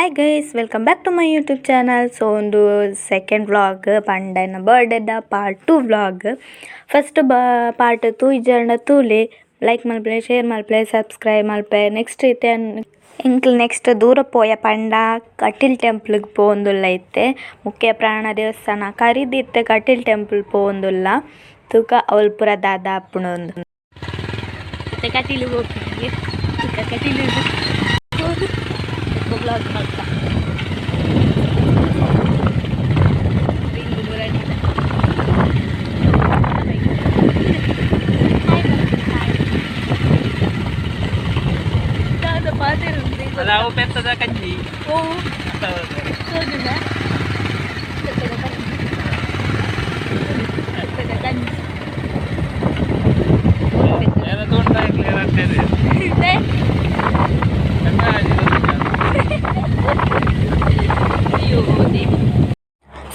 Hi guys, welcome back to my YouTube channel. So ಒಂದು second vlog, ಪಂಡನ ಬರ್ಡೇದ part 2 vlog. First part ತೂಯಿಜಂಡ ತೂಲೆ, ಲೈಕ್ ಮಲ್ಪಲೆ, ಶೇರ್ ಮಲ್ಪಲೆ, ಸಬ್ಸ್ಕ್ರೈಬ್ ಮಲ್ಪೆ. ನೆಕ್ಸ್ಟ್ ಇತ್ತೆ ಎಂಕ್ಲು ನೆಕ್ಸ್ಟ್ ದೂರ ಪೋಯ ಪಂಡ ಕಟೀಲ್ ಟೆಂಪಲ್ಗ್ ಪೋವೊಂದುಲ್ಲ. ಇತ್ತೆ ಮುಖ್ಯ ಪ್ರಾಣ ದೇವಸ್ಥಾನ ಕರಿದಿತ್ತೆ ಕಟೀಲ್ ಟೆಂಪಲ್ ಪೋವೊಂದುಲ್ಲ. ತೂಕ ಅವ್ಲು ಪೂರ ದಾದ ಆಪುಂಡು. ಇತ್ತೆ ಕಟೀಲು ಪೋಪಿಗೆ, ತೂಕ ಕಟೀಲು ವ್ಲಾಗ್ ಮಲ್ತ. ಅಲ್ಲ, ಅವು ಪೆತ್ತದ ಕಂಜಿ. ಓ ತೋಜುಂಡ ಪೆತ್ತದ ಕಂಜಿ, ಪೆತ್ತದ ಕಂಜಿ. ಏನ ತೋಟ ಕ್ಲಿಯರ್ ಆಗ್ತದೆ. ಅಯ್ಯೋ.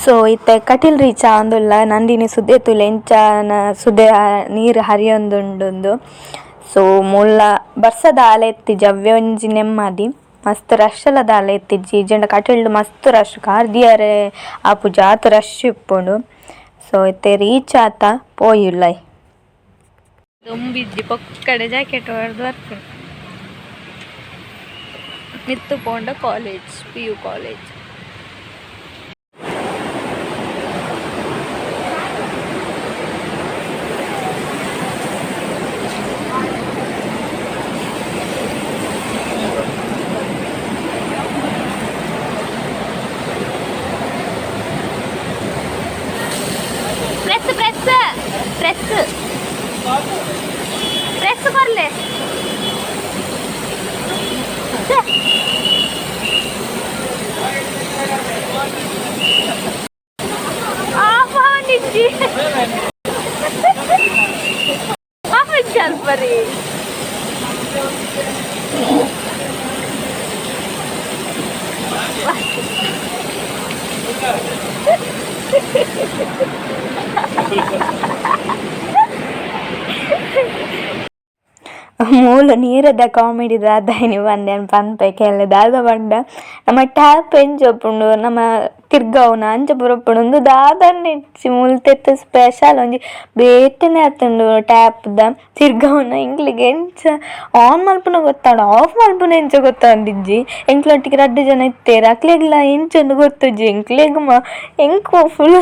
ಸೊ ಇತ್ತೆ ಕಟೀಲ್ ರೀಚ್ ಆವೊಂದುಲ್ಲ. ನಂದಿನಿ ಸುದೆ ತೂಲೆ, ಎಂಚ ಸುದೆ ನೀರು ಹರಿಯೊಂದುಂಡು. ಸೊ ಮುಲ್ಲ ಬರ್ಸದ ಆಲೆ ಇತ್ತಿಜಿ, ಅವ್ವೆ ಒಂಜಿ ನೆಮ್ಮದಿ. ಮಸ್ತ್ ರಶ್ ಲ ದಾಲ ಇತ್ತಿಜಿ. ಇಜ್ಜಂಡ ಕಟೀಲ್ಡ್ ಮಸ್ತ್ ರಶ್, ಕಾರ್ ದಿಯರೆ ಆಪುಜಿ, ಆತ್ ರಶ್ ಇಪ್ಪುಂಡು. ಸೊ ಇತ್ತೆ ರೀಚ್ ಆತ, ಪೋಯುಲ್ಲೈ. ದೊಂಬಿಜ್ಜಿ, ಪೊಕ್ಕಡೆ ಜಾಕೆಟ್ ಹೊಡೆದು ಬರ್ಪುಂಡು. ಮಿತ್ತು ಪೋಂಡ college, PU college. Press, press, press, press ಕೊರ್ಲೆ. ಆಫ್ ಆವೊಂದಿಜ್ಜಿ, ಆಫ್ ಅಲ್ಪರಿ. ಮೂಲು ನೀರದ ಕಾಮಿಡಿ ದಾದ ಇನಿ ಬಂದೆ ಪನ್ಪೆ ಕೇನ್ಲೆ. ದಾದ ಪಂಡ, ನಮ್ಮ ಟ್ಯಾಪ್ ಎಂಚ ಉಪ್ಪುಂಡು, ನಮ್ಮ ತಿರ್ಗವುನ ಅಂಚ ಪೂರ ಉಪ್ಪುಂಡು. ಉಂದು ದಾದನೆ ಇಜ್ಜಿ, ಮುಲ್ತೆತ್ತ ಸ್ಪೆಷಲ್ ಒಂಜಿ ಬೇತೆನೆ ಆತುಂಡು. ಟ್ಯಾಪ್ದ ತಿರ್ಗವುನ ಎಂಕ್ಲೆಗ್ ಎಂಚ ಆನ್ ಮಲ್ಪುನ ಗೊತ್ತಾಂಡ, ಆಫ್ ಮಲ್ಪುನ ಎಂಚ ಗೊತ್ತಾಂದಿಜ್ಜಿ. ಎಂಕ್ಲೊಟ್ಟಿಗೆ ರಡ್ಡ್ ಜನ ಇತ್ತೆರ್, ಅಕ್ಲೆಗ್ಲ ಎಂಚ ಗೊತ್ತುಜ್ಜಿ. ಎಂಕ್ಲೆಗ್ ಎಂಕ್ ಫುಲ್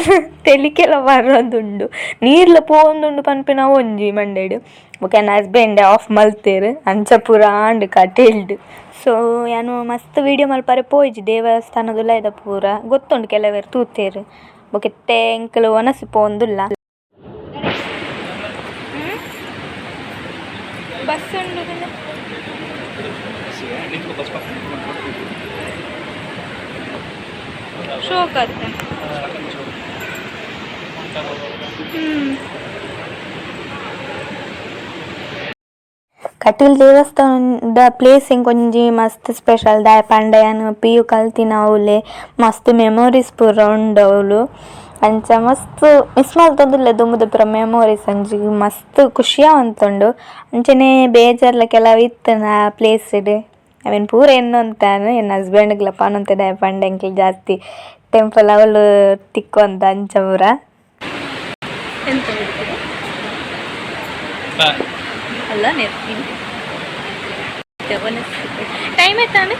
ತೆಲಿಕೆಲ ಬರೊಂದುಂಡು, ನೀರ್ಲ ಪೋವೊಂದುಂಡು ಪನ್ಪಿನ ಒಂಜಿ ಮಂಡೆಡ್. ಬೊಕ ಎನ್ನ ಹಸ್ಬೆಂಡ್ ಆಫ್ ಮಲ್ತೆರ್. ಅಂಚ ಪೂರ ಆಂಡ್ ಕಟೀಲ್ಡ್. ಸೊ ಯಾನ್ ಮಸ್ತ್ ವೀಡಿಯೋ ಮಲ್ಪರೆ ಪೋಯಿಜಿ. ದೇವಸ್ಥಾನದುಲೈದ ಪೂರ ಗೊತ್ತುಂಡು, ಕೆಲವೆರ್ ತೂತೆರ್. ಬೊಕ ಇತ್ತೆ ಎಂಕುಲು ವನಸ್ ಪೋವೊಂದುಲ್ಲ. ಬಸ್ ಉಂಡು. ಶೋಕ್ ಆತ. ಕಟೀಲ್ ದೇವಸ್ಥಾನದ ಪ್ಲೇಸ್ ಒಂಜಿ ಮಸ್ತ್ ಸ್ಪೆಷಲ್. ದಾಯೆ ಪಂಡ ಯಾನ್ ಪಿಯು ಕಲ್ತಿನ ಅವ್ಲೆ, ಮಸ್ತ್ ಮೆಮೊರೀಸ್ ಪೂರ ಉಂಡು ಅವ್ಲು. ಅಂಚ ಮಸ್ತ್ ಮಿಸ್ ಮಲ್ತೊಂದುಲ್ಲೆ ದುಂಬುದ ಪೂರ ಮೆಮೊರೀಸ್. ಒಂಜಿ ಮಸ್ತ್ ಖುಷಿ ಆವೊಂತುಂಡು, ಅಂಚನೆ ಬೇಜಾರ್ಲ ಕೆಲವು ಇತ್ತುಂಡು ಆ ಪ್ಲೇಸ್ಡ್. ಅವೆನ್ ಪೂರ ಎನ್ನೊಂತಾನು, ಎನ್ನ ಹಸ್ಬೆಂಡ್ಗ್ಲ ಪನೊಂತೆ, ದಾಯೆ ಪಂಡ ಎಂಕ್ಲೆ ಜಾಸ್ತಿ ಟೆಂಪಲ್ ಅವ್ಲು ತಿಕ್ಕೊಂತ ಅಂಚ ಪೂರ. ಎಂತ ಅಲ್ಲ, ಟೈಮ್ ಎತ್ತಾನೆ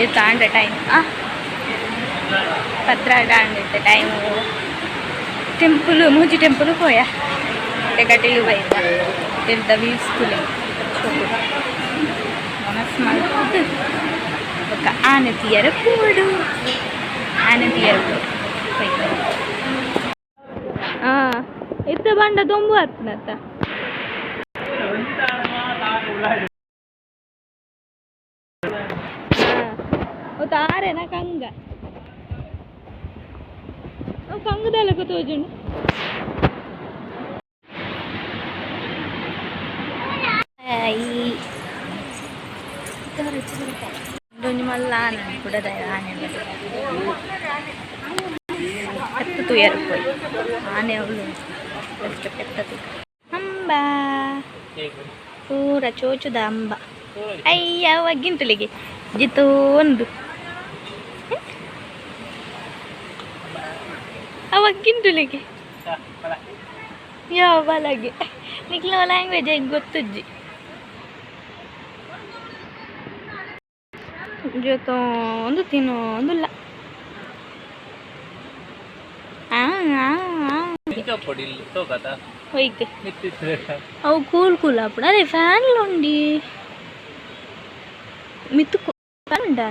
ಏತಾಂಡ ಟೈಮ್? 12 ಆಂಡ್ ಟೈಮು. ಟೆಂಪಲ್, ಮೂಜಿ ಟೆಂಪಲ್ ಪೋಯ, ಕಟೀಲು ಬೈದ. ತಿರ್ದ ವ್ಯೂಸ್ ತೂಲೆ. ಮನಸ್ಸು ಮಲ್ತುದು ಬೊಕ್ಕ ಆನೆ ತೀಯರ ಪೋಡು, ಆನೆ ತೀಯರ ಪೋಡು. ಇತ್ತೆ ಬಂಡ ದೊಂಬು ಆತ್ನತ್ತ. ತಾರೇನ ಕಂಗ ಕಂಗದಲ್ಲಕ ತೋಜುಂಡು. ಒಂಜಿ ಮಲ್ಲ ಆನೆ ಕುಡದ ಆನೆ ಪೆತ್ತ ತೂಯರ ಪೋಯಿ. ಆನೆ ಅವಳು ಫಸ್ಟ್ ಪೆತ್ತ ತೂಕ. ಅಂಬ ಪೂರ ಚೋಚುದ ಅಂಬ. ಅಯ್ಯ ಗಿಂಟುಲಿಗೆ ಜಿತೋಂದು ಅವ ಗಿಂಟುಲಿಗೆ ಯಾವ ಬಲಗೆ ನಿಕ್ಲ ಲ್ಯಾಂಗ್ವೇಜ್ ಹೆಂಗೆ ಗೊತ್ತುಜ್ಜಿ ಜೊತೆ ಒಂದು ತಿನ್ನೋದಿಲ್ಲ. ಆ ಆ ಆ. ಹೋಯ್ತು. ಅವು ಕೂಲ್ ಕೂಲ್ ಅప్పుడు ಅದೇ ಫ್ಯಾನ್ ಉಂಡಿ ಮಿತ್ತು ಫ್ಯಾನ್ ಉಂಟಾ?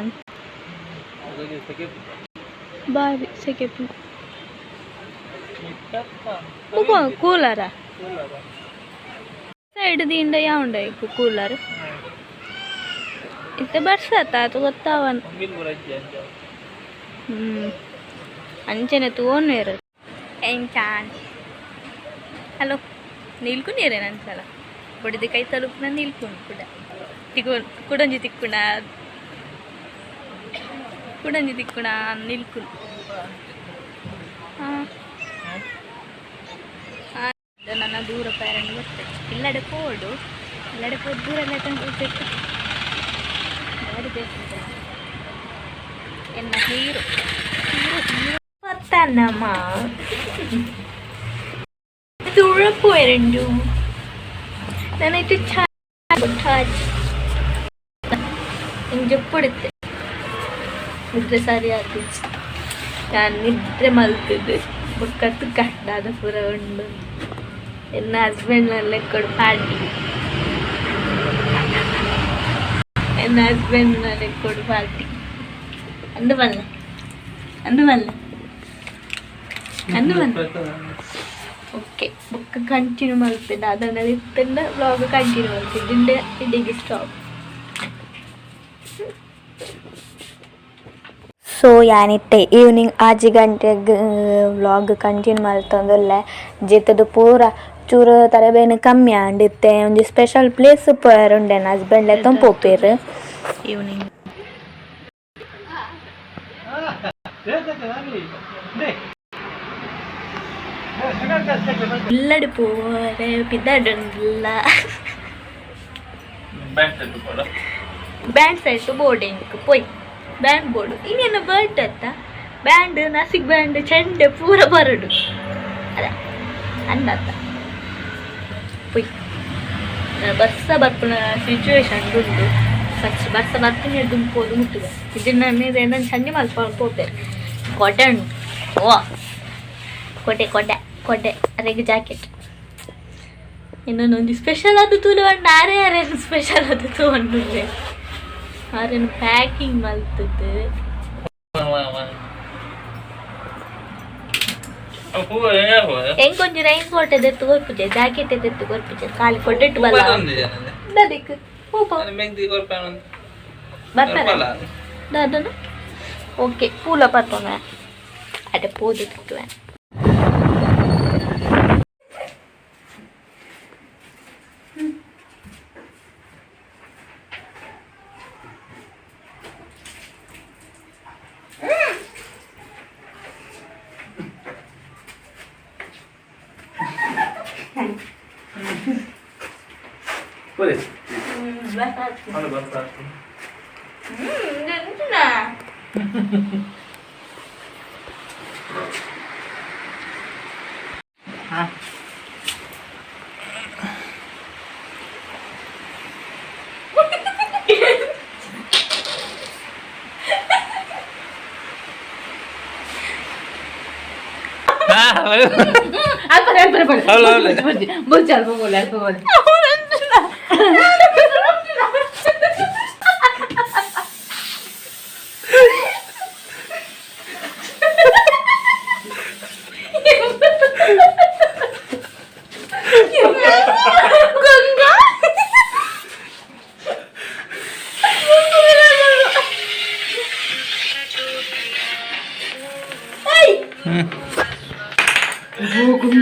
ಬಾರಿ ಸೆಕೆ. ಕೂಲರ ಸೈಡ್ ದಿಂಡ ಯಾವುಂಡ ಕೂಲರ್ ಇತ್ತೆ ಬರ್ಸತ್ತ ಅದು ಗೊತ್ತಾವನ್. ಅಂಚನೆ ತೂವೊನ್ವೆರ್ ಎಂಚಾನ್. ಹಲೋ, ನಿಲ್ಕುನೀರೇನು ಅಂಚಲ ಬೊಡಿದ ಕೈ ತಲುಪುನ ನಿಲ್ಕುಂಡು ಕುಡ ತಿಕ್ಕು ಕುಡೊಂಜಿ ತಿಕ್ಕುಣ ಕುಡೊಂಜಿ ತಿಕ್ಕುಣ ನಿಲ್ಕುನು. ಹಾಂ, ನನ್ನ ದೂರ ಪೇರೆಂಟ್ ಗೊತ್ತೆ ಇಲ್ಲಡೆ ಪೋಡು, ಇಲ್ಲಡೆ ಪೋದು ದೂರ ಎಲ್ಲ ಗೊತ್ತಿತ್ತು. ಬಾರಿ ಬೇಕಿತ್ತು. ಎನ್ನ ಹೀರೋ ಹೀರೋ ಹೀರೋ ಪತ್ತನಮ್ಮ ದೂರ ಪೋಯರಂಡು ನಾನೈತು ಛಾಚ್ ಹಿಂಗೆ ಜಪ್ಪುಡುತ್ತೆ. ನಿದ್ರೆ ಸರಿ ಆತಿಜಿ. ನಾನು ನಿದ್ರೆ ಮಲ್ತಿದ್ದೆ. ಬೊಕ್ಕ ತುಕ್ಕ ದಾದ ಪೂರ ಉಂಡು. ಎನ್ನ ಹಸ್ಬೆಂಡ್ ಲೆಕ್ಕೊಡು ಪಾರ್ಟಿ, ಎನ್ನ ಹಸ್ಬೆಂಡ್ ಲೆಕ್ಕೊಡು ಪಾರ್ಟಿ. ಅಂದು ಬಲ್ಲ, ಅಂದು ಬಲ್ಲ, ಅಂದು ಬಲ್ಲ. ಓಕೆ, ಬೊಕ್ಕ ಕಂಟಿನ್ಯೂ ಮಲ್ಪೆ. ದಾದನ ಇತ್ತಂಡ ವ್ಲಾಗ್ ಕಂಟಿನ್ಯೂ ಮಲ್ಪೆ. ಇಡಿಗೆ ಸ್ಟಾಪ್. ಸೊ ಯಾನಿತ್ತೆ ಈವ್ನಿಂಗ್ 6 ಗಂಟೆಗೆ ವ್ಲಾಗ್ ಕಂಟಿನ್ಯೂ ಮಲ್ತೊಂದುಲ್ಲೆ. ಜೆತ್ತುದು ಪೂರ ಚೂರು ತಲೆಬೇನೆ ಕಮ್ಮಿ ಆಂಡ್. ಇತ್ತೆ ಒಂಜಿ ಸ್ಪೆಷಲ್ ಪ್ಲೇಸ್ ಪೋಯೆರೆ ಉಂಡೆ ಹಸ್ಬೆಂಡ್ ಲೆತ್ತೊಂದು ಪೋಪೆರ್ ಈವ್ನಿಂಗ್. ಇಲ್ಲಡೆ ಪೋರೆ ಪಿದಡುಂಡ್ಲ. ಬ್ಯಾಂಡ್ ಸೈಟ್ ಬೋರ್ಡ್ ಎಂಕ್ ಪೋಯ್ ಬ್ಯಾಂಡ್ ಬೋರ್ಡ್ ಇನ್ನೇನು ಬರ್ಡ್ ಅತ್ತ ಬ್ಯಾಂಡ್ ನಾಸಿಕ್ ಬ್ಯಾಂಡ್ ಚೆಂಡೆ ಪೂರ ಬರಡು ಅದ ಅಂದತ್ತ ಪೊಯ್. ಬರ್ಸ ಬರ್ಪುನ ಸಿಚುವೇಶನ್ ಉಂಡು. ಫಸ್ಟ್ ಬರ್ಸ ಬರ್ಪುನ ದುಂಪೋದು ಮುಟ್ಟುದ ಇದನ್ನ ಏನನ್ನ ಸಂಜೆ ಮಲ್ಪ ಪೋಪೆರ್. ಕೊಡೆ ಉಂಟು. ಓ ಕೊಡೆ ಕೊಡೆ ಕೊಡೆ ಅರೆಗ್ ಜಾಕೆಟ್ ಇನ್ನೊಂದು ಸ್ಪೆಷಲ್ ಅದು ತೂಲು ಪಂಡ ಆರೆ ಆರೆ ಸ್ಪೆಷಲ್ ಅದು ತೂವೊಂಡುಲ್ಲೆ. ಆರೆನ್ ಪ್ಯಾಕಿಂಗ್ ಮಲ್ತದ್ದು. ಎಂಕೊಂಜಿ ರೈನ್ ಕೋಟ್ ಎದೆತ್ತು ಕೊರ್ಪುಜೆ, ಜಾಕೆಟ್ ಎದೆತ್ತು ಕೊರ್ಪುಜೆ, ಖಾಲಿ ಕೊಡೆಟ್ ಬಲ್ಲ ದದಿಕ್ ಪೋಪ ಬರ್ತಾರೆ ದಾದನ. ಓಕೆ, ಪೂಲ ಪತ್ತೊನ ಅಡೆ ಪೋದು ತಿಕ್ಕುವೆ. বলছি অল্প বলে, অল্প বলে।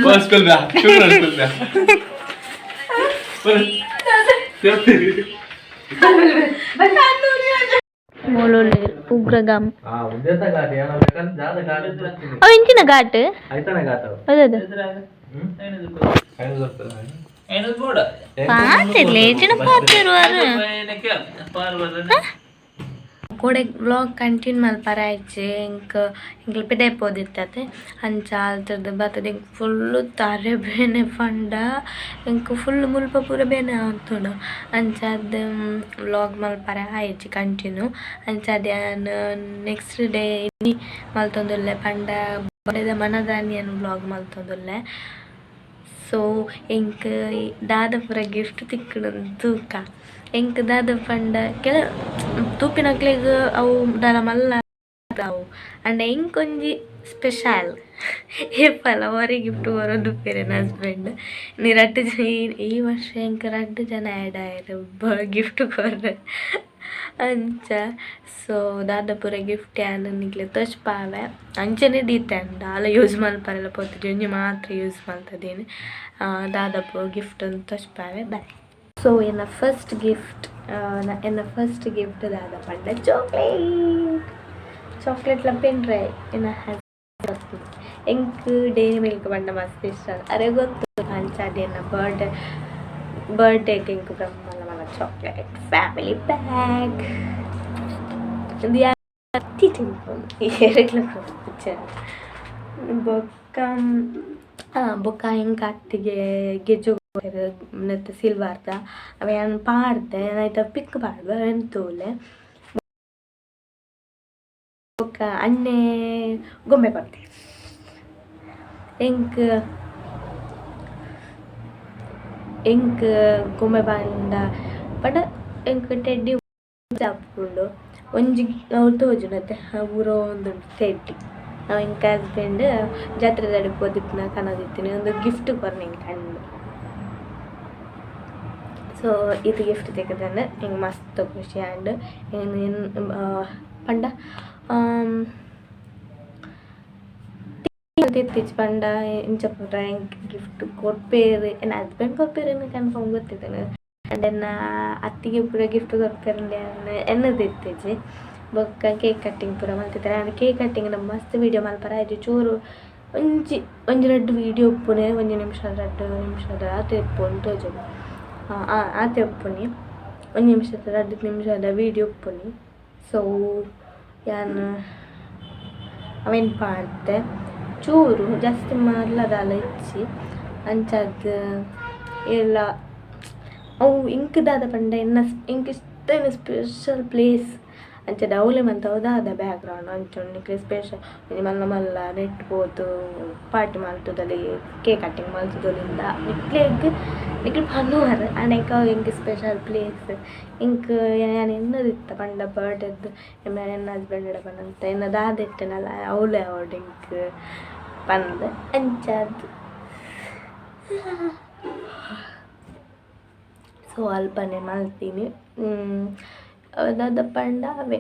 ಬಸ್ ಕುಲ್ದ ಉಗ್ರಗಾಮ್ ಅವು ಇಂಚಿನ ಘಾಟ್. ಅದೇ. ಪಾತಿರ್ಲೆ ಪಾತಿರುವಾರು ಕೋಡೆ ವ್ಲಾಗ್ ಕಂಟಿನ್ಯೂ ಮಲ್ಪರ ಆಯ್ಚೆ ಎಂಕ್ ಎಂಕ್ಲ ಪಿದೈ ಪೋದಿತ್ತತೆ ಅಂಚ ಅಲ್ತದ ಬತ್ತದ ಎಂಕ್ ಫುಲ್ಲು ತರೆ ಬೇನೆ ಪಂಡ ಎಂಕ್ ಫುಲ್ ಮುಲ್ಪ ಪೂರ ಬೇನೆ ಆತುಂಡು ಅಂಚಾದ್ ವ್ಲಾಗ್ ಮಲ್ಪರ ಆಯ್ಚಿ ಕಂಟಿನ್ಯೂ ಅಂಚಾದ್ ಯಾನ್ ನೆಕ್ಸ್ಟ್ ಡೇ ಇನಿ ಮಲ್ತೊಂದುಲ್ಲೆ ಪಂಡ ಬಡೆದ ಮನದಾನಿ ಯಾನ್ ವ್ಲಾಗ್ ಮಲ್ತೊಂದುಲ್ಲೆ. ಸೊ ಎಂಕ್ ದಾದ ಪೂರ ಗಿಫ್ಟ್ ತಿಕ್ಕುಂಡು ತೂಕ ಎಂಕ್ ದಾದ ಪಂಡ ಕೆಲ ತೂಪಿನಕ್ಲೆಗ್ ಅವು ದಾಲ ಮಲ್ಲ ಅವು ಅಂಡ ಎಂಕೊಂಜಿ ಸ್ಪೆಷಲ್ ಏಪಲ ಒರಿ ಗಿಫ್ಟ್ ಕೊರೊಂದುಪ್ಪೆರ್ ಎನ್ನ ಹಸ್ಬೆಂಡ್ ಇನಿ ರಡ್ಡ್ ಜನ ಈ ವರ್ಷ ಎಂಕ್ ರಡ್ಡ್ ಜನ ಆ್ಯಡ್ ಆಯೆರ್ ಗಿಫ್ಟ್ ಕೊರ್ರೆ ಅಂಚ. ಸೊ ದಾದ ಪೂರ ಗಿಫ್ಟ್ ಯಾನ್ ನಿಕ್ಲೆ ತೋಜ್ಪಾವೆ ಅಂಚನೆ ದೀತೆ ದಾಲ ಯೂಸ್ ಮಲ್ಪರೆಲ ಪೋತುಜಿ ಒಂಜಿ ಮಾತ್ರ ಯೂಸ್ ಮಲ್ತದೀನಿ ದಾದ ಪೂರ ಗಿಫ್ಟ್ ತೋಜ್ಪಾವೆ ಬಾಯ್. ಸೊ ಎನ್ನ ಫಸ್ಟ್ ಗಿಫ್ಟ್ ಎನ್ನ ಫಸ್ಟ್ ಗಿಫ್ಟ್ ದಾದ ಪಂಡ ಚಾಕ್ಲೇಟ್ ಚಾಕ್ಲೇಟ್ಲ ಪೆನ್ ಡ್ರೈವ್ ಎನ್ನ ಎಂಕ್ ಡೈರಿ ಮಿಲ್ಕ್ ಪಂಡ ಮಸ್ತ್ ಇಷ್ಟ ಅರೆ ಗೊತ್ತು ಅಂಚಾದ್ ಎನ್ನ ಬರ್ಡೇಗೆ ಎಂಕ್ ಮಲ್ಲ ಮಲ್ಲ ಚಾಕ್ಲೇಟ್ ಫ್ಯಾಮಿಲಿ ಪ್ಯಾಕ್ ಉಂದು ಅತ್ತಿ ತಿನ್ಪುನು ಏರೆಗ್ಲ ಬೊಕ್ಕ ಬೊಕ್ಕ ಎಂಕ್ ಅತ್ತಿಗೆ ಗೆಜ್ಜೆ ನೆತ್ತ ಸಿಲ್ವಾರ್ದ ಅವ ಯಾನ್ ಪಾಡ್ದೆ ಯಾನ್ ಐತ ಪಿಕ್ ಪಾಡ್ವೆ ಅವೆನ್ ತೂಲೆ. ಬೊಕ್ಕ ಅಣ್ಣೆ ಗೊಂಬೆ ಕೊರ್ತೆ ಎಂಕ್ ಎಂಕ್ ಗೊಂಬೆ ಪಂಡ ಪಂಡ ಎಂಕ್ ಟೆಡ್ಡಿ ಆಪುಂಡು ಒಂಜಿ ಅವು ತೋಜುಂಡು ಉರೋಂದುಂಡು ಟೆಡ್ಡಿ ಅವು ಎಂಕ್ ಹಸ್ಬೆಂಡ್ ಜಾತ್ರೆದಡೆ ಪೋದಿತ್ತಿನ ಕನದಿತ್ತಿನಿ ಉಂದು ಗಿಫ್ಟ್ ಕೊರ್ನೆ ಎಂಕ್ ಅಣ್ಣೆ. ಸೊ ಇದು ಗಿಫ್ಟ್ ತಿಕ್ಕುದುಂಡು ಎಂಕ್ ಮಸ್ತ್ ಖುಷಿ ಆಂಡ್ ಪಂಡ ಇತ್ತಿಜಿ ಪಂಡ ಇಂಚ ಪೂರ ಎಂಕ್ ಗಿಫ್ಟ್ ಕೊರ್ಪೆರ್ ಎನ್ನ ಹಸ್ಬೆಂಡ್ ಕೊರ್ಪೆರ್ ಕನ್ಫರ್ಮ್ ಗೊತ್ತಿತ್ತುಂಡು ಅಂಡ್ ಎನ್ನ ಅತ್ತಿಗೆ ಪೂರ ಗಿಫ್ಟ್ ಕೊರ್ಪೆರ್ ಎನ್ನುದು ಇತ್ತಿಜಿ. ಬೊಕ್ಕ ಕೇಕ್ ಕಟ್ಟಿಂಗ್ ಪೂರ ಮಲ್ತಿತ್ತೆರ್ ಆಂಡ ಕೇಕ್ ಕಟ್ಟಿಂಗ್ ಮಸ್ತ್ ವೀಡಿಯೋ ಮಲ್ಪರ ಆಯ್ಜಿ ಚೂರು ಒಂಜಿ ಒಂಜಿ ರಡ್ಡ್ ವೀಡಿಯೋ ಉಪ್ಪುನೆ ಒಂಜಿ ನಿಮಿಷ ರಡ್ಡ್ ನಿಮಿಷದ ಆತೆ ಉಪ್ಪುಂಡು ತೋಜುಂಡು ಆತೆ ಉಪ್ಪುನಿ ಒಂಜಿ ನಿಮಿಷದ ರಡ್ಡ್ ನಿಮಿಷದ ವೀಡಿಯೋ ಉಪ್ಪುನಿ. ಸೊ ಯಾನ್ ಅವೆನ್ ಪಾಡ್ದೆ ಚೂರು ಜಾಸ್ತಿ ಮಲ್ಲ ದಾಲ ಇಜ್ಜಿ ಅಂಚಾದ್ ಏರ್ಲ ಅವು ಎಂಕ್ ದಾದ ಪಂಡ ಎನ್ನ ಎಂಕ್ ಇಷ್ಟ ಸ್ಪೆಷಲ್ ಪ್ಲೇಸ್ ಅಂಚ ಅವ್ಲೆ ಮಾತ ಅವು ದಾದ ಬ್ಯಾಕ್ಗ್ರೌಂಡ್ ಅಂಚ ನಿಕ್ಲೆ ಸ್ಪೆಷಲ್ ಒಂಜಿ ಮಲ್ಲ ಮಲ್ಲ ನೆಟ್ ಪೋದು ಪಾರ್ಟಿ ಮಲ್ತುದೊಲಿ ಕೇಕ್ ಕಟ್ಟಿಂಗ್ ಮಲ್ತುದೊಲಿಂದ ನಿಕ್ಲೆಗ್ ನಿಕ್ಲು ಪನುವರ್ ಆಂಡ ಎಂಕ್ ಅವು ಎಂಕ್ ಸ್ಪೆಷಲ್ ಪ್ಲೇಸ್ ಎಂಕ್ ಯಾನ್ ಎನ್ನುದಿತ್ತ ಪಂಡ ಬರ್ಡೇದ್ ಎನ್ನ ಹಸ್ಬೆಂಡ್ ಪಂಡ ಎನ್ನ ದಾದ ಇತ್ತೆನಲ್ಲ ಅವ್ಲೆ ಆವೊಡು ಎಂಕ್ ಪಂದ್ ಅಂಚಾದ್. ಸೊ ಅಲ್ಪನೆ ಮಲ್ತಿನಿ ದಾದ ಪಂಡ ಅವೇ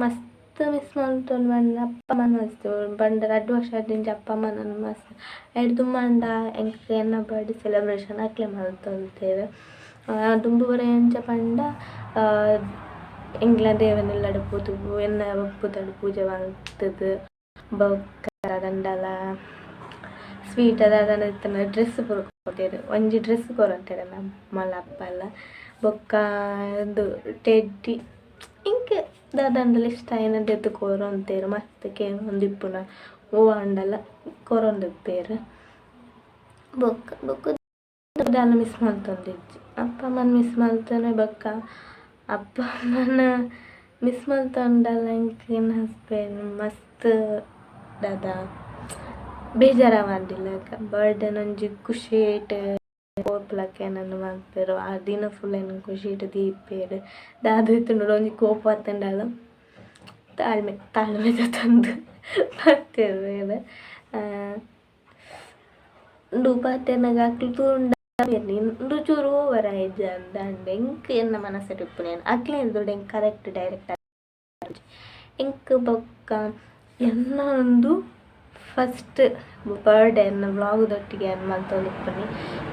ಮಸ್ತ್ ಮಿಸ್ ಮಲ್ತೊಂದು ಪಂಡ ಅಪ್ಪ ಅಮ್ಮನ್ ಮಸ್ತ್ ಪಂಡ ರಡ್ಡ್ ವರ್ಷ ದಿಂಚ ಅಪ್ಪ ಅಮ್ಮನ ಮಸ್ತ್ ಐಡ್ ದುಂಬಾಂಡ ಎಂಕ್ ಎನ್ನ ಬರ್ಡೇ ಸೆಲೆಬ್ರೇಷನ್ ಅಕ್ಲೆ ಮಲ್ತೊಂತೆರ್ ದುಂಬು ಪೂರ ಎಂಚ ಪಂಡ ಎಂಕ್ಲ ದೇವೆರ್ನ ಇಲ್ಲಡ್ ಪೋದು ಎನ್ನ ಪುದರ್ಡ್ ಪೂಜೆ ಮಲ್ತುದು ಬೊಕ್ಕ ದಾದಂಡಲ ಸ್ವೀಟ್ ದಾದಾಂಡ ಇತ್ತ್ಂಡ ಡ್ರೆಸ್ ಪೂರ ಕೊರ್ತೆರ್ ಒಂಜಿ ಡ್ರೆಸ್ ಕೊರೊಂತೆರ್ ಎನ್ನ ಮಲ್ಲ ಅಪ್ಪಲ ಬೊಕ್ಕ ಉಂದು ಟೆಡ್ಡಿ ಎಂಕ್ ದಾದಾಂಡಲ ಇಷ್ಟ ಆಯಿನ ದೆತ್ತ್ ಕೊರೊಂತೆರ್ ಮಸ್ತ್ ಕೇನೊಂದಿಪ್ಪುನ ಒವ್ ಆಂಡಲ ಕೊರೊಂದಿಪ್ಪೆರ್ ಬೊಕ್ಕ ಬೊಕ್ಕ ದಾಲ ಮಿಸ್ ಮಲ್ತೊಂದಿಜ್ಜಿ ಅಪ್ಪ ಅಮ್ಮನ್ ಮಿಸ್ ಮಲ್ತೊನೆ ಬೊಕ್ಕ ಅಪ್ಪ ಅಮ್ಮನ ಮಿಸ್ ಮಲ್ತೊಂಡಲ ಎಂಕ್ ಎನ್ನ ಹಸ್ಬೆಂಡ್ ಮಸ್ತ್ ದಾದ ಬೇಜಾರಾವಂದಿಲ್ಲ ಬರ್ಡೇನ್ ಒಂಜಿ ಖುಷಿಟ್ ಪೋಪುಲಕ ಎನನ್ ಮಲ್ಪೆರ್ ಆ ದಿನ ಫುಲ್ ಎನನ್ ಖುಷಿಟ್ ದೀಪೆರ್ ದಾದ ಇತ್ತುಂಡ ಒಂಜಿ ಕೋಪ ಬತ್ತುಂಡಲ ತಾಳ್ಮೆ ತಾಳ್ಮೆ ದೆತೊಂದು ಪಾತೆರುವೆರ್ ಉಂದು ಪಾತೆರ್ನಗ ಅಕ್ಲು ತೂಂಡ ಉಂದು ಚೂರು ಓವರ್ ಆಯಿಜ ಅಂದ್ ಎಂಕ್ ಎನ್ನ ಮನಸ್ಸುಡು ಇಪ್ಪುನೆ ಅಕ್ಲೆನ ಎದುರುಡು ಎಂಕ್ ಕರೆಕ್ಟ್ ಡೈರೆಕ್ಟ್ ಎಂಕ್ ಬೊಕ್ಕ ಎನ್ನ ಉಂದು ಫಸ್ಟ್ ಬರ್ಡೇ ಎನ್ನ ವ್ಲಾಗ್ ದೊಟ್ಟಿಗೆ ಯಾನ್ ಮಲ್ತೊಂದಿಪ್ಪುನಿ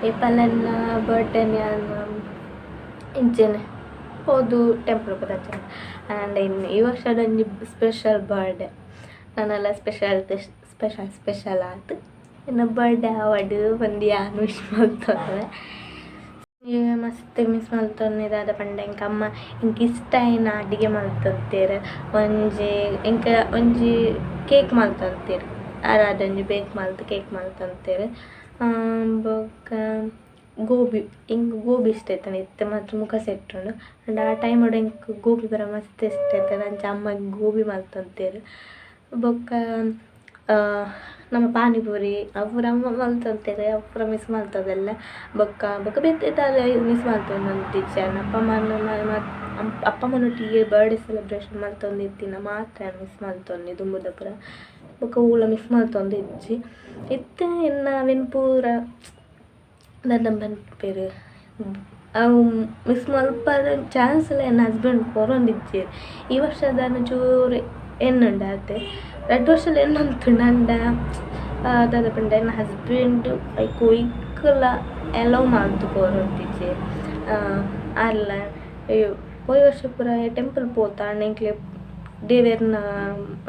ಏಪಲ ಎನ್ನ ಬರ್ಡೇನ್ ಯಾನ್ ಇಂಚೆನೆ ಪೋದು ಟೆಂಪಲ್ ಪೂರ ಅಂಚನೆ ಆಂಡ ಇನ್ನು ಈ ವರ್ಷದ ಒಂಜಿ ಸ್ಪೆಷಲ್ ಬರ್ಡೇ ನನಲ ಸ್ಪೆಷಲ್ ಸ್ಪೆಷಲ್ ಸ್ಪೆಷಲ್ ಆತ್ ಎನ್ನ ಬರ್ಡೇ ಆವಡ್ ಪಂದ್ ಯಾನ್ ವಿಶ್ ಮಲ್ತೊನುವೆ. ಮಸ್ತ್ ಮಿಸ್ ಮಲ್ತೊನ್ನೆ ದಾದ ಪಂಡ ಎಂಕ್ ಅಮ್ಮ ಎಂಕ್ ಇಷ್ಟ ಆಯಿನ ಅಡಿಗೆ ಮಲ್ತೊಂತೆರ್. ಒಂಜಿ ಎಂಕ್ ಒಂಜಿ ಕೇಕ್ ಮಲ್ತೊಂತೆರ್, ಆರಾದ್ ಒಂಜಿ ಬೇಕ್ ಮಲ್ತ್ ಕೇಕ್ ಮಲ್ತೊಂತೆರ್. ಬೊಕ್ಕ ಗೋಬಿ, ಎಂಕ್ ಗೋಬಿ ಇಷ್ಟ ಇತ್ತ್ಂಡ್, ಇತ್ತೆ ಮಾತ್ರ ಮುಖ ಸೆಟ್ಟುಂಡು. ಆಂಡ ಆ ಟೈಮುಡು ಎಂಕ್ ಗೋಬಿ ಪೂರ ಮಸ್ತ್ ಇಷ್ಟ ಇತ್ತ್ಂಡ್, ಅಂಚ ಅಮ್ಮ ಗೋಬಿ ಮಲ್ತೊಂತೆರ್. ಬೊಕ್ಕ ನಮ್ಮ ಪಾನಿಪುರಿ ಅವು ಪೂರ ಅಮ್ಮ ಮಲ್ತೊಂತೆರ್, ಅವು ಪೂರ ಮಿಸ್ ಮಲ್ತೊಂದೆಲ್ಲ. ಬೊಕ್ಕ ಬೊಕ್ಕ ಬೇತೆ ದಾಲ ಮಿಸ್ ಮಲ್ತೊಂದಿಜ್ಜಿ. ಅಪ್ಪ ಅಮ್ಮನ ಅಪ್ಪ ಅಮ್ಮನೊಟ್ಟಿಗೆ ಬರ್ಡೇ ಸೆಲೆಬ್ರೇಷನ್ ಮಲ್ತೊಂದಿತ್ತಿನ ಮಾತ್ರ ಮಿಸ್ ಮಲ್ತೊನ್ನೆ ದುಂಬುದ ಪೂರ. ಬೊಕ್ಕ ಒವುಲ ಮಿಸ್ ಮಲ್ತೊಂದಿಜ್ಜಿ. ಇತ್ತೆ ಎನ್ನ ಅವೆನ್ ಪೂರ ದಾದ ಪನ್ಪೆರ್, ಅವು ಮಿಸ್ ಮಲ್ಪರೆ ಚಾನ್ಸ್ ಲ ಎನ್ನ ಹಸ್ಬೆಂಡ್ ಕೊರೊಂದಿಜ್ಜೆರ್. ಈ ವರ್ಷ ದಾನ ಚೂರು ಎನ್ನುಂಡು ಆತೆ, ರಡ್ಡ್ ವರ್ಷಲ ಎನ್ನೊಂದುಂಡು. ಆಂಡ ದಾದ ಪಂಡ ಎನ್ನ ಹಸ್ಬೆಂಡ್ ಐಕ್ ಒಯ್ಕ್ಲ ಅಲೌ ಮಲ್ತ್ ಕೊರೊಂದಿಜ್ಜೆರ್. ಆರ್ಲ ಪೋಯಿ ವರ್ಷ ಪೂರ ಟೆಂಪಲ್ ಪೋತ, ಆಂಡ ಎಂಕ್ಲೆ ದೇವೆರ್ನ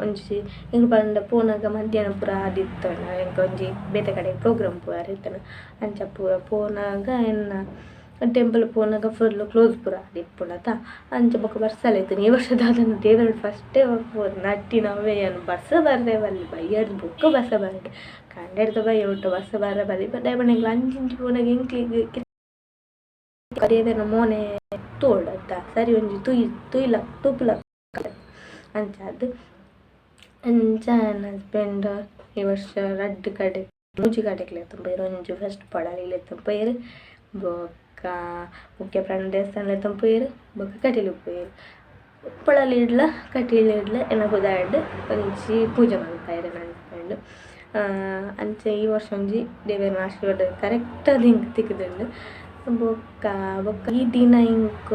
ಒಂಜಿ ಎಂಕ್ ಪಂಡ ಪೋನಗ ಮಧ್ಯಾಹ್ನ ಪೂರ ಆದಿತ್ತುಂಡು. ಎಂಕ್ ಒಂಜಿ ಬೇತೆ ಕಡೆ ಪ್ರೋಗ್ರಾಮ್ ಪೋಯೆರೆ ಇತ್ತ್ಂಡ್. ಅಂಚ ಪೂರ ಪೋನಗ ಎನ್ನ ಟೆಂಪಲ್ ಪೋನಗ ಫುಲ್ ಕ್ಲೋಸ್ ಪೂರ ಆದಿಪ್ಪುಂಡತ, ಅಂಚ ಬೊಕ ಬರ್ಸಲ ಇತ್ತ್ಂಡ್. ಈ ವರ್ಷ ದಾದನ ದೇವೆರ್ ಫಸ್ಟೇ ನಟ್ಟಿನ ಅವೇ ಯಾನ್ ಬರ್ಸ ಬರ್ರೆ ಬಲ್ಲಿ ಬಯ್ಯಡ್ದ್ ಬೊಕ್ಕ ಬರ್ಸ ಬರಡ್, ಕಾಂಡೆಡ್ದ್ ಬಯ್ಯ ಮುಟ್ಟ ಬರ್ಸ ಬರ್ರೆ ಬಲ್ಲಿ. ದಾಯೆ ಪಂಡ ಎಂಕ್ಲ ಅಂಚಿಂಚಿ ಪೋನಗ ಎಂಕ್ಲೆಗ್ ದೇವೆರ್ನ ಮೋನೆ ತೋಡತ್ತ ಸರಿ ಒಂಜಿ ತುಯ್ ತುಯ್ಲ ತೂಪುಲ ಅಂಚಾದ್. ಅಂಚ ಎನ್ನ ಹಸ್ಬೆಂಡ್ ಈ ವರ್ಷ ರಡ್ಡ್ ಕಡೆ ಮೂಜಿ ಕಡೆಕ್ ಲೆತ್ತೊಂದು ಪೋಯೆರ್. ಒಂಜಿ ಫಸ್ಟ್ ಪೊಳಲಿ ಲೆತ್ತೊಂದು ಪೋಯೆರ್, ಬೊಕ್ಕ ಮುಖ್ಯ ಪ್ರಾಣ ದೇವಸ್ಥಾನ ಲೆತ್ತೊಂದು ಪೋಯೆರ್, ಬೊಕ್ಕ ಕಟೀಲು ಪೋಯೆರ್. ಪೊಳಲಿಡ್ಲ ಕಟೀಲಿಡ್ಲ ಎನ್ನ ಪುದರ್ಡ್ ಒಂಜಿ ಪೂಜೆ ಮಲ್ಪಾಯೆರ್ ಎನ್ನ ಹಸ್ಬೆಂಡ್. ಅಂಚ ಈ ವರ್ಷ ಒಂಜಿ ದೇವೆರ್ನ ಆಶೀರ್ವಾದ ಕರೆಕ್ಟ್ ಆದ್ ಎಂಕ್ ತಿಕ್ಕ್‌ದುಂಡು. ಬೊಕ್ಕ ಬೊಕ್ಕ ಈ ದಿನ ಎಂಕ್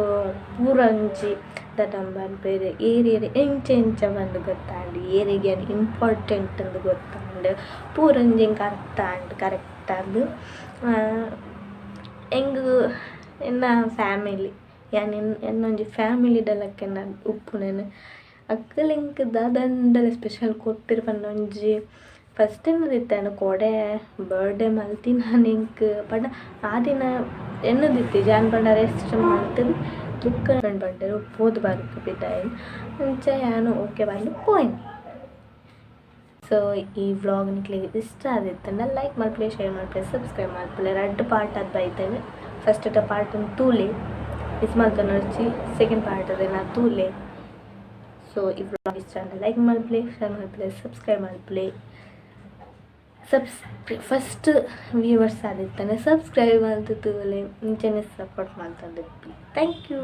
ಪೂರ ಒಂಜಿ ದಾದ ಪನ್ಪೆರ್, ಏರೇರ್ ಎಂಚ ಎಂಚ ಪಂದ್ ಗೊತ್ತಾಂಡ್, ಏರೆಗ್ ಯಾನ್ ಇಂಪಾರ್ಟೆಂಟ್ ಅಂದ್ ಗೊತ್ತಾಂಡ್, ಪೂರ ಒಂಜಿ ಎಂಕ್ ಅರ್ಥ ಆಂಡ್ ಕರೆಕ್ಟ್ ಆದ್. ಎಂಕ್ ಎನ್ನ ಫ್ಯಾಮಿಲಿ ಯಾನ್ ಎನ್ನ ಒಂಜಿ ಫ್ಯಾಮಿಲಿದ ಲೆಕ್ಕ ಎನ್ನ ಉಪ್ಪುನೆನ್ ಅಕುಲು ಎಂಕ್ ದಾದಂಡಲ ಸ್ಪೆಷಲ್ ಕೊರ್ಪೆರ್ ಪಂಡ ಒಂಜಿ ಫಸ್ಟ್ ಎನ್ನುದಿತ್ತೆ ಕೋಡೆ ಬರ್ಡೇ ಮಲ್ತಿನಾನ್ ಎಂಕ್ ಪಂಡ ಆ ದಿನ ಎನ್ನುದಿತ್ತಿಜಿ. ಯಾನ್ ಪಂಡ ರೆಸ್ಟ್ ಮಲ್ತ್‌ದ್ ಬೊಕ್ಕ ಪಂಡೆರ್ ಪೋದು ಬರ್ಕ ಪಿದಾಯಿ, ಅಂಚ ಯಾನ್ ಓಕೆ ಪಂದ್ ಪೋಯಿನಿ. ಸೊ ಈ ವ್ಲಾಗ್ ನಿಕ್ಲೆಗ್ ಇಷ್ಟ ಆದಿತ್ತುಂಡ ಲೈಕ್ ಮಲ್ಪುಲೆ, ಶೇರ್ ಮಲ್ಪುಲೆ, ಸಬ್ಸ್ಕ್ರೈಬ್ ಮಲ್ಪುಲೆ. ರಡ್ಡ್ ಪಾರ್ಟ್ ಆದ್ ಬೈದ್ಂಡ್. ಫಸ್ಟ್ ಪಾರ್ಟ್ ತೂಲೆ, ಮಿಸ್ ಮಲ್ತೊನೊಡ್ಚಿ, ಸೆಕೆಂಡ್ ಪಾರ್ಟ್ ನಾ ತೂಲೆ. ಸೊ ಈ ವ್ಲಾಗ್ ಇಷ್ಟ ಆಂಡ ಲೈಕ್ ಮಲ್ಪುಲೆ, ಶೇರ್ ಮಲ್ಪುಲೆ, ಸಬ್ಸ್ಕ್ರೈಬ್ ಮಲ್ಪುಲೆ. ಫಸ್ಟ್ ವ್ಯೂವರ್ಸ್ ಆದಿತ್ತಂಡ ಸಬ್ಸ್ಕ್ರೈಬ್ ಮಲ್ತ್ ತೂಲೆ. ಇಂಚನೆ ಸಪೋರ್ಟ್ ಮಲ್ತೊಂದಿಪ್ಪಿ. Thank you.